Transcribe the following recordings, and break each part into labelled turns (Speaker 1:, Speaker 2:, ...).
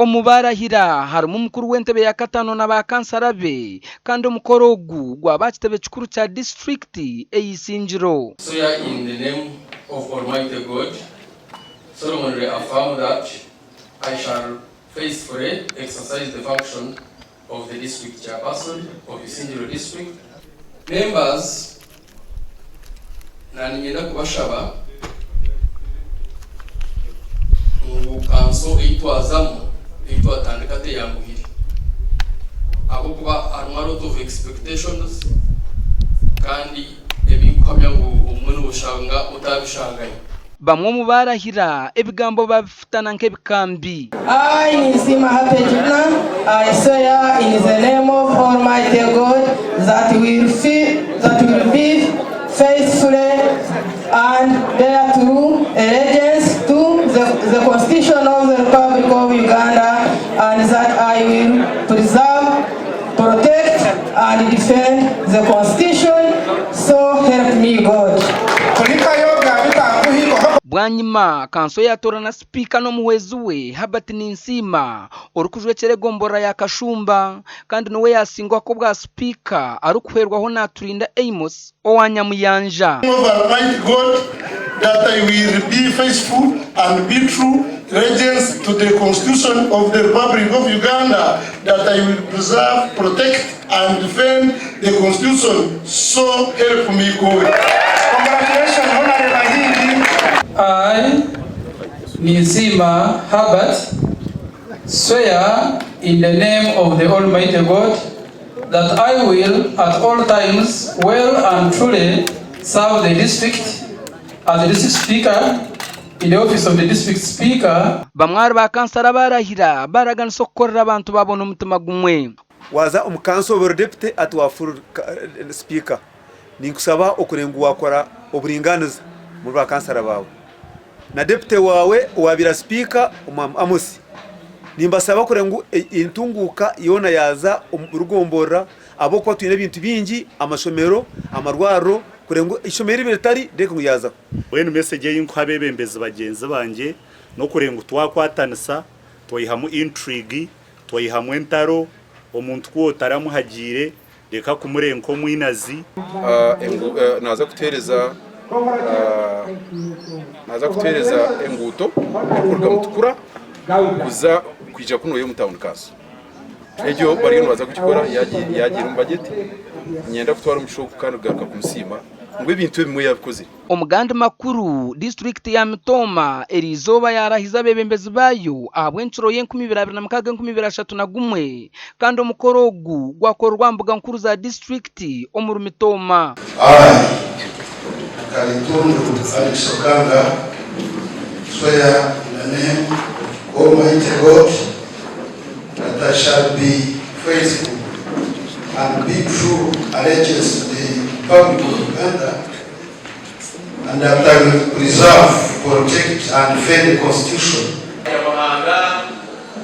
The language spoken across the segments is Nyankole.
Speaker 1: Omu baarahira harimu mukuru w'entebe ya kataano na ba kansara be kandi omukoro ogu gwaba aha kitebe kikuru kya disiturikiti ey'Isingiro.
Speaker 2: Swear in the name of Almighty God, solemnly affirm that I shall faithfully exercise the function of the district chairperson of Isingiro district. Members, naninyenda kubashaba ngu kanso ei twazamu ei twatandika teyanguhire ahabw'okuba harimu a lot of expectations kandi ebinkuhamya ngu obumwe noshanga otabishangayo.
Speaker 1: Bamwe omu baarahira ebigambo baabifutana nk'ebikambi.
Speaker 3: I, Ninsiima Happy Edna, I swear in the name of Almighty God that will that will be faithfully and bear true allegiance to the, the Constitution of the Republic of Uganda and that I will preserve, protect and defend the Constitution, so help me God.
Speaker 1: Bwanyima, kanso yaatoorana sipiika n'omuhwezi we, Herbert Ninsiima, orikujwekyera egomborora ya Kashumba kandi niwe yaasingwako obwa sipiika arikuhwerwaho Naturinda Amos owa Nyamuyanja.
Speaker 4: Of Almighty God that I will be faithful and be true allegiance to the Constitution of the Republic of Uganda, that I will preserve, protect and defend the Constitution, so help me God.
Speaker 5: Congratulations, Honorable Bahindi.
Speaker 2: I, Ninsiima Herbert, swear in the name of the Almighty God that I will at all times well and truly serve the district as the district speaker in the office of the district speaker.
Speaker 1: Bamwe ahari ba kansara abaarahira baaraganisa okukorera abantu baabo n'omutima gumwe.
Speaker 6: Waaza omu kanso obe ori deputy hati waafura sipiika, ninkusaba okureba ngu waakora oburingaaniza omuri baakansara baawe na deputy waawe owaabaire ari sipiika Omwami Amos. Nimbasaba kureba ngu entunguuka yoona yaaza omu rugomborora ahabw'okuba twine ebintu bingi, amashomero, amarwariro, kureba ngu eishomero eribaire ritari rireke ngu ryazaho.
Speaker 7: Mbwenu message ei nkuha abeebembezi bagyenzi bangye n'okureeba ngu twakwatanisa, twaihamu intrigue, Twaihamu entaro, omuntu ku otaramuhagiire, reka kumureeba nk'omwinazi.
Speaker 8: Naaza kutuheereza naaza kutuheereza enguuto erikuruga Mutukura kuza kwija kunuya omu tawuni kanso. Egyo bariyo nibaza kugikora yagiire omu bajeti. Niinyenda kutwara omugisha ogu kandi kugaruka kumusiima ngu ebintu ebimwe yabikozire.
Speaker 1: Omu gandi makuru, disiturikiti ya Mitooma eriizooba yaarahiza abeebembezi baayo ahabw'encuro y'enkumi ibiri abiri na mukaaga enkumi ibiri ashatu na gumwe kandi omukoro ogu gwakorerwa aha mbuga nkuru za disiturikiti omuri Mitooma.
Speaker 4: I, Kalitundu Alex Okanga, swear in the name of Almighty God that I shall be faithful and be true allegiance to the Republic of Uganda and that I will preserve, protect and defend the Constitution.
Speaker 2: Nyamuhanga,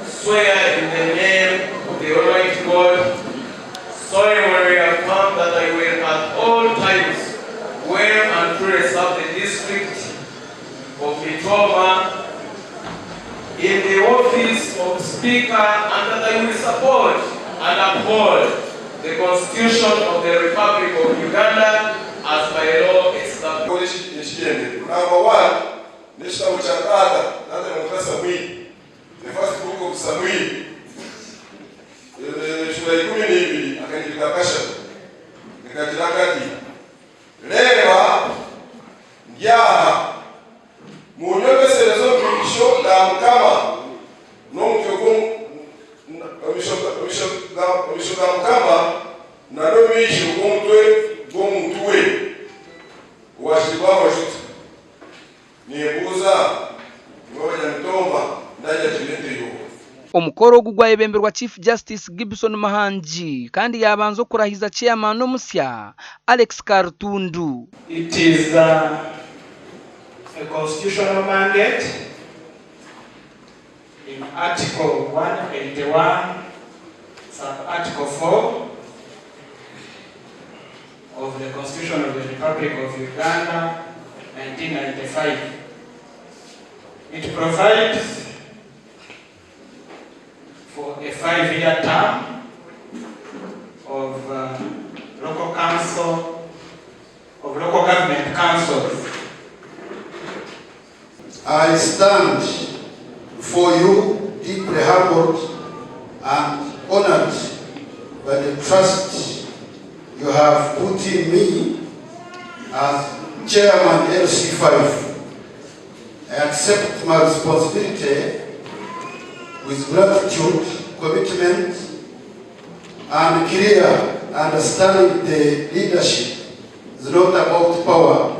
Speaker 2: swear in the name of the Almighty God, solemnly affirm that I will at all times well and truly serve the district of Mitooma in the office of Speaker and that I will support and uphold the Constitution of the Republic of Uganda as by law established.
Speaker 4: Ekigyendererwa namba one n'ekitabo kya taata, taata nibamweta Samwiri, the first book of Samwiri eshuura ya 12 akanyiriri ka kashatu nikagira kati, Reeba, ndi aha, muunyomesereze omu maisho ga Mukama n'omutwe gw'omu maisho ga Mukama na n'omu maisho g'omutwe gw'omuntu we owaashukirweho amajuta. Nimbuuza, imwe Abanyamitooma, ndagira nte Yehova?
Speaker 1: Omukoro ogu gwayebemberwa Chief Justice Gibson Muhangi kandi yaabanza okurahiza Chairman omusya, Alex Karutundu.
Speaker 5: It is a constitutional mandate in Article 181 sub-article 4 of the Constitution of the Republic of Uganda 1995. It provides. 5-year term of local council of local government councils.
Speaker 4: I stand before you deeply humbled and honored by the trust you have put in me as Chairman LC5. I accept my responsibility with gratitude, commitment, and clear understanding the leadership is not about power,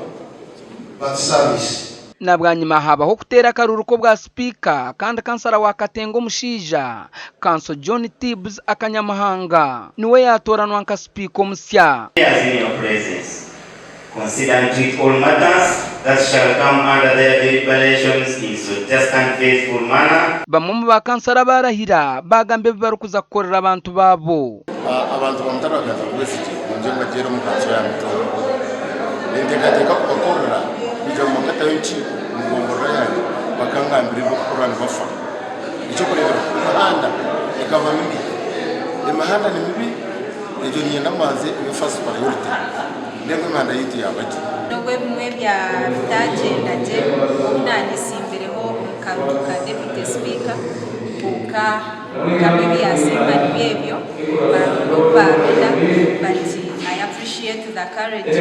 Speaker 4: but service.
Speaker 1: Na bwanyima habaho okuteera akaruru k'obwa sipiika kandi kansara wa Katenga omushaija, Kanso John Tibbs Akanyamuhanga niwe yaatooranwa nka sipiika omusya.
Speaker 9: In your presence. Consider and treat all matters that shall come under their deliberations in so just and faithful manner.
Speaker 1: Bamwe omu bakansara baarahira baagamba ebi barikuza kukorera abantu baabo.
Speaker 10: Abantu ba Mutare baganza Bwesigye ngu mbagyere omu kanso ya Mitooma. Ninteekateeka kubakorera kwija ngu bakataho enkiiko omu gomborora yangye bakangambira eby'okukora nibafa. Eky'okureeberaho emihanda ekaba mibi. Emihanda ni mibi egyo niinyenda mbanze ebe first priority ndeebe ngu emihanda yaitu yaaba gye.
Speaker 11: N'obu ebimwe bitagyenda gye, obu naanyesimbireho omu karuru ka Deputy Speaker, kwonka Mukama ebi yasiima nibyo ebyo, barungi obu baabona but I appreciate the courage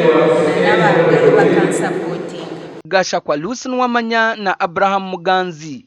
Speaker 11: na n'abarugayo bakansapotinga.
Speaker 1: Gashakwa Lucy Nuwamanya na Abraham Muganzi.